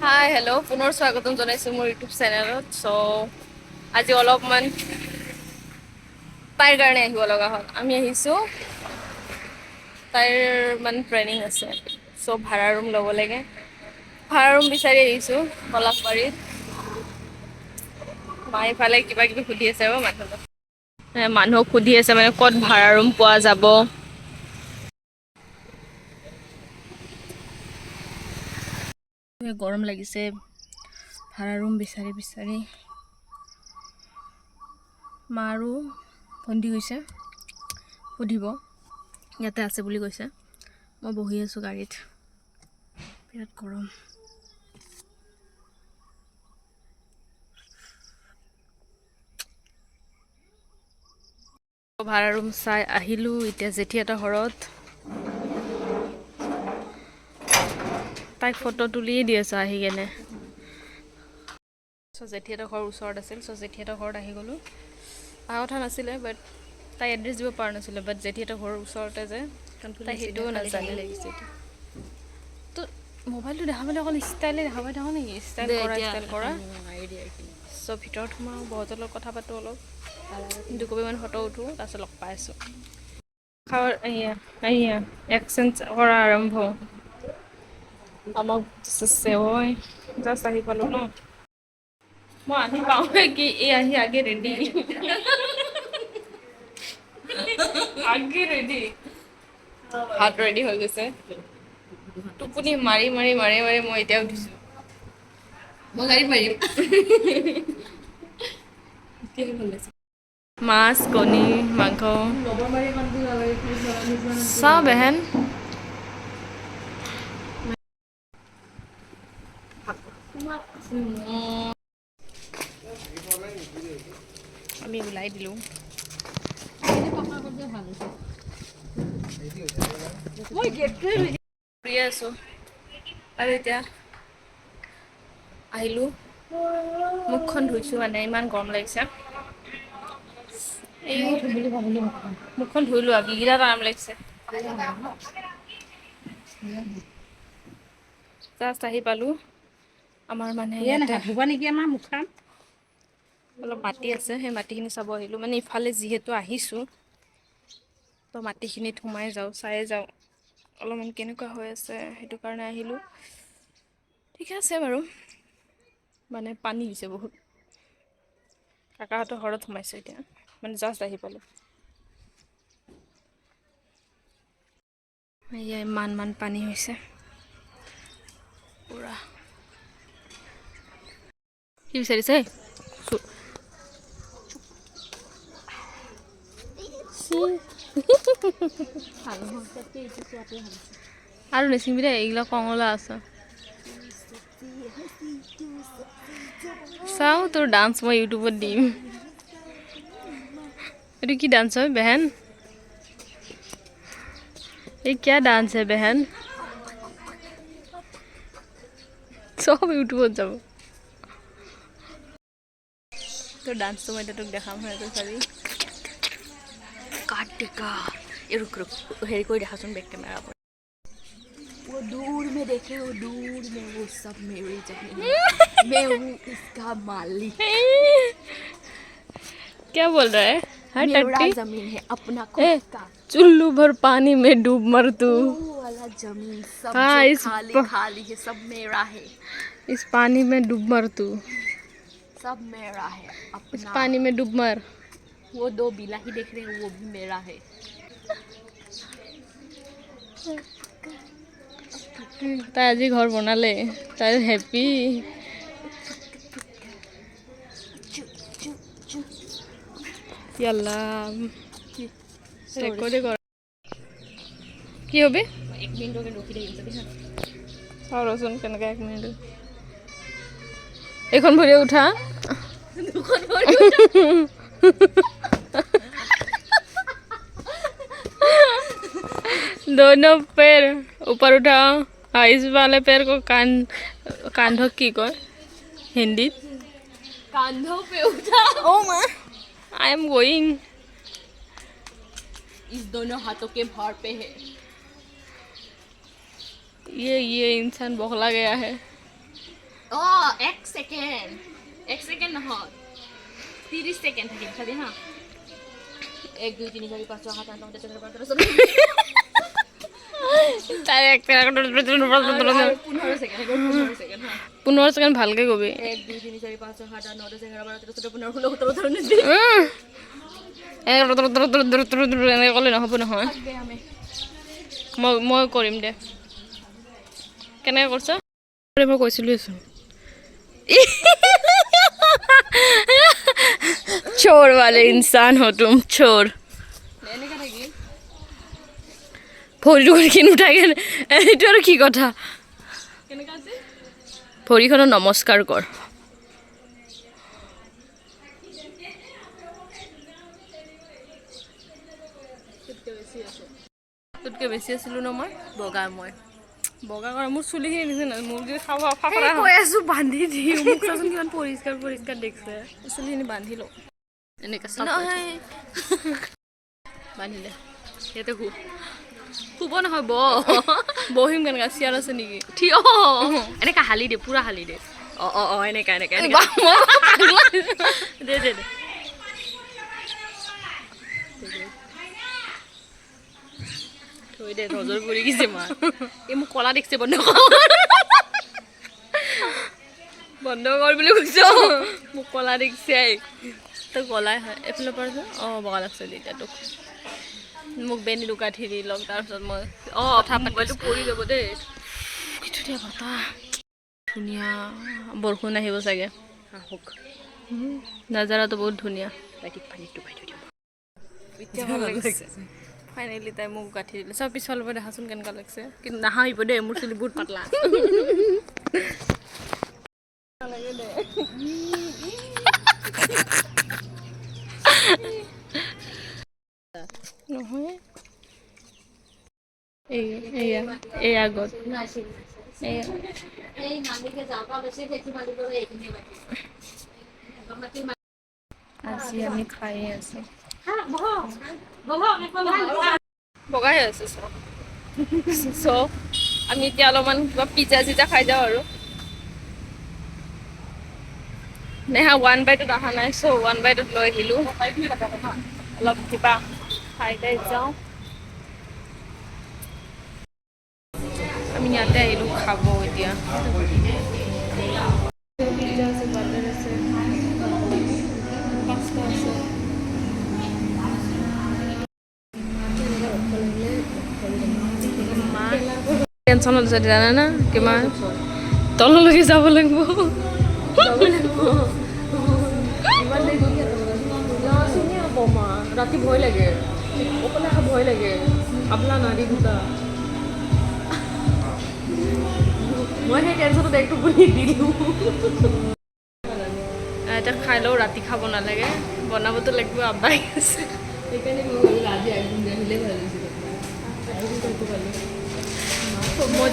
হাই, hello', পুনৰ স্বাগতম জনাইছোঁ মোৰ ইউটিউব চেনেলত। চ' আজি অলপমান তাইৰ কাৰণে আহিব লগা হ'ল। আমি আহিছোঁ, তাইৰ মানে ট্ৰেইনিং আছে, চ' ভাড়া ৰুম ল'ব লাগে। ভাড়া ৰুম বিচাৰি আহিছোঁ পলাশবাৰীত। মায়ে ইফালে কিবা কিবি সুধি আছে। বাৰু মানুহক মানুহক সুধি আছে, মানে ক'ত ভাড়া ৰুম পোৱা যাব। গৰম লাগিছে, ভাড়া ৰুম বিচাৰি বিচাৰি মা আৰু ভণ্টি গৈছে সুধিব, ইয়াতে আছে বুলি কৈছে। মই বহি আছোঁ গাড়ীত, বিৰাট গৰম। ভাড়া ৰুম চাই আহিলোঁ। এতিয়া জেঠীহঁতৰ ঘৰত তাইক ফটো তুলিয়ে দি আছোঁ আহি কেনে। চ' জেঠীহঁতৰ ঘৰ ওচৰত আছিল, চ' জেঠীহঁতৰ ঘৰত আহি গ'লোঁ। অহা কথা নাছিলে, বাট তাই এড্ৰেছ দিব পৰা নাছিলে। বাট জেঠীহঁতৰ ঘৰৰ ওচৰতে যে, তাই সেইটোও নাজানে। লাগিছে। তো মোবাইলটো দেখাবলৈ অকল ষ্টাইলে দেখাব থাকোঁ নেকি? ষ্টাইল কৰা, ষ্টাইল কৰা। চ' ভিতৰত সোমাওঁ, বহুতৰ লগত কথা পাতোঁ, অলপ দুকপিমান ফটো উঠোঁ, তাৰপিছত লগ পাই আছোঁ। খাৱাৰ এয়া এয়া এক্সচেঞ্জ কৰা আৰম্ভ। আমাক চেৱৈ জাষ্ট আহি পালোঁ ন। মই আহি পাওঁহে কি এই আহি আগে ৰেডি, আগে ৰেডি, ভাত ৰেডি হৈ গৈছে। টোপনি মাৰি মাৰি মাৰি মাৰি মই এতিয়া উঠিছোঁ। মই গাড়ীত মাৰিম। মাছ, কণী, মাংস চাওঁ বেহেন। আমি ওলাই দিলোঁ। মই গেটটোৱে ফুৰিয়ে আছোঁ আৰু এতিয়া আহিলোঁ, মুখখন ধুইছোঁ, মানে ইমান গৰম লাগিছে। এই বুলি ভাবিলো। মুখখন ধুই লোৱা, বিৰাট আৰাম লাগিছে। জাষ্ট আহি পালোঁ। আমাৰ মানে ইয়াতে ধুবা নেকি আমাৰ মুখখন? অলপ মাটি আছে, সেই মাটিখিনি চাব আহিলোঁ। মানে ইফালে যিহেতু আহিছোঁ, তো মাটিখিনিত সোমাই যাওঁ, চাই যাওঁ অলপমান কেনেকুৱা হৈ আছে, সেইটো কাৰণে আহিলোঁ। ঠিকে আছে বাৰু, মানে পানী হৈছে বহুত। কাকাহঁতৰ ঘৰত সোমাইছোঁ এতিয়া, মানে জাষ্ট আহি পালোঁ। এয়া ইমান মান পানী হৈছে পূৰা। কি বিচাৰিছে? আৰু নিচিঙবি দেই, এইগিলা কঙলা আছে। চাওঁ তোৰ ডান্স, মই ইউটিউবত দিম। এইটো কি ডান্স হয় বেহেন? ये क्या डांस है बहन? চব ইউটিউবত যাব তোৰ ডান্সটো। মই এতিয়া তোক দেখাম। হয়, তই চাবি। কাট টেকা এই, ৰুক ৰুক, হেৰি কৰি দেখাচোন বেক কেমেৰা। वो दूर में देखे, वो दूर में, वो सब मेरी जमीन है। मैं हूँ इसका मालिक। क्या बोल रहा है? हाँ। मेरा टट्टी। जमीन है अपना ए, खुद का। चुल्लू भर पानी में डूब मर तू। वो वाला जमीन सब हाँ, जो इस खाली खाली है, सब मेरा है। इस पानी में डूब मर तू। सब मेरा है इस अपना। पानी में डूब मर। वो दो बिलाही देख रहे हैं, वो भी मेरा है। তাই আজি ঘৰ বনালে, তাই হেপী। चु चु चु। ইয়াল্লা, ৰেকৰ্ডে কৰা। কি হবি? এক মিনিটকে ৰখি থাকিম চাবি হা। চাওঁ ৰচোন কেনেকৈ। এক মিনিট, এইখন ভৰি উঠা। দুখন ভৰি। दोनों पैर ऊपर उठाओ। हाँ, इस वाले पैर को कान कांधों की को हिंदी कांधों पे उठा। ओ माँ, I am going. इस दोनों हाथों के भार पे है। ये इंसान बौखला गया है। অ, এক ছেকেণ্ড, এক ছেকেণ্ড নহয়, 30 ছেকেণ্ড থাকিম চাবি হা। 1, 2, 3, 4, 5, 6, 7, 8, 9, 10, 11, 12, 13, 14। তাই এক 15 ছেকেণ্ড, 15 ছেকেণ্ড হা। 15 ছেকেণ্ড ভালকে কবি। 1, 2, 3, 4, 5, 6, 7, 8, 9, 10, 11, 12, 13, 14, 15, 16, 17, 18, 19, 20। এনেকে এনেকে ক'লে নহ'ব নহয়। মই কৰিম দে। কেনেকৈ কৰিছ? মই কৈছিলোঁচোন। चोर वाले इंसान हो तुम, चोर। এনেকৈ থাকি ভৰিটো কৰি কিনো থাকে, এইটো আৰু কি কথা? কেনেকুৱা আছে ভৰিখনত? নমস্কাৰ কৰ। তোতকৈ বেছি আছিলোঁ ন মই? বগা মই। বগা কৰা মোৰ চুলিখিনি নিচিনা মোৰ যদি খাব ফাফৰা। কৈ আছো বান্ধি দি মোক, চাচোন কিমান পৰিষ্কাৰ পৰিষ্কাৰ দেখছে। চুলিখিনি বান্ধি লওঁ। এনেকা। নহয়। বান্ধিলে ইয়াতে শু, শুব নহয়, ব। বহিম কেনেকা? চেয়াৰ আছে নেকি? থিয়, এনেকা হালি দে, পুৰা হালি দে। অ অ অ এনেকা এনেকা এনেকা। দে দে দে। থৈ দে, নজৰ পৰি গৈছে মা। এই মোক কলা দেখিছে, বন্ধ কৰ, বন্ধ কৰ বুলি কৈছ। মোক কলা দেখিছে। তই কলাই হয় এইফালৰ পৰা যে। অঁ, বগা লাগছে দে এতিয়া তোক। মোক বেনি গাঁঠি দি লওক, তাৰপিছত মই কথা মোবাইলটো পৰি যাব দেই। কি ধুনীয়া বতাহ, ধুনীয়া বৰষুণ আহিব চাগে। আহক। নাজাৰাটো বহুত ধুনীয়া। ৰাতি পানীত ডুবাই থৈ দিম। এতিয়া ভাল লাগিছে। ফাইনেলি তাই মোক গাঁঠি দিলে। চব পিছফালৰ পৰা দেখাচোন কেনেকুৱা লাগিছে। কিন্তু নাহাঁহিব দেই, মোৰ চুলি বহুত পাতলা। নালাগে দে। নহয়, এই এয়া এই আগত এয়া। এই মালিকে যাবা বেছি সেইটো মালিকৰ এইখিনি বাকী। আজি আমি খায়ে আছোঁ। বহক। বগাই আছে চব। চ' আমি এতিয়া অলপমান কিবা পিজ্জা চিজ্জা খাই যাওঁ আৰু নেহা ওৱান বাইটত অহা নাই, চ' ওৱান বাইটত লৈ আহিলোঁ। অলপ কিবা খাই খাই যাওঁ। আমি ইয়াতে আহিলোঁ খাব এতিয়া। পিজ্জা আছে, বাৰ্গাৰ আছে, পাস্তা আছে। টেনশ্যনত আছে জানা না, কিমান তললৈকে যাব লাগিব। ইমান ৰাতি ভয় লাগে, অকলে আহা ভয় লাগে। আবলা নাৰী দুটা। মই সেই টেনশ্যনত এক টোপনি দিলোঁ। এতিয়া খাই লওঁ, ৰাতি খাব নালাগে। বনাবতো লাগিব, আব্বাই আছে। সেইকাৰণে মই ভাবিলোঁ আজি একদিন আহিলে ভাল হৈছিলে। মই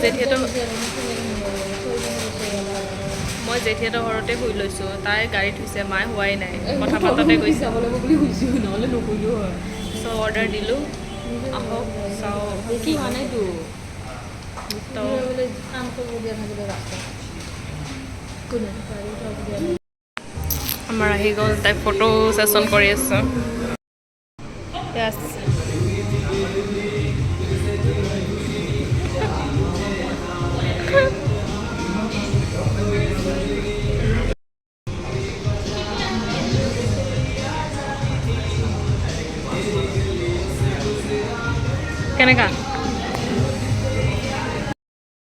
জেঠীহঁতৰ ঘৰতে শুই লৈছোঁ। তাই গাড়ীত শুইছে, মায়ে শুৱাই নাই, কথা পাতোতে গৈছে। যাব লাগিব বুলি শুইছোঁ, নহ'লে নুশুলো হয়। চ' অৰ্ডাৰ দিলোঁ, আহক চাওঁ। বেছি হোৱা নাইতো। তো কাম কৰিব দিয়া থাকিলে ৰাস্তা কোনে গাড়ী উঠাব দিয়া নাই। আমাৰ আহি গ'ল। তাই ফটো ছেশ্যন কৰি আছে। Yes. কেনেকা?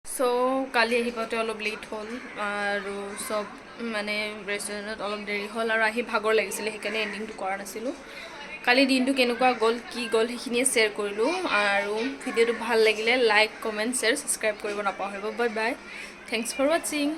চ' কালি আহি পাওঁতে অলপ লেট হ'ল আৰু চব মানে ৰেষ্টুৰেণ্টত অলপ দেৰি হ'ল আৰু আহি ভাগৰ লাগিছিলে, সেইকাৰণে এণ্ডিংটো কৰা নাছিলোঁ। কালি দিনটো কেনেকুৱা গ'ল, কি গ'ল, সেইখিনিয়ে শ্বেয়াৰ কৰিলোঁ। আৰু ভিডিঅ'টো ভাল লাগিলে লাইক, কমেণ্ট, শ্বেয়াৰ, ছাবস্ক্ৰাইব কৰিব নাপাহৰিব। Bye bye, thanks for watching.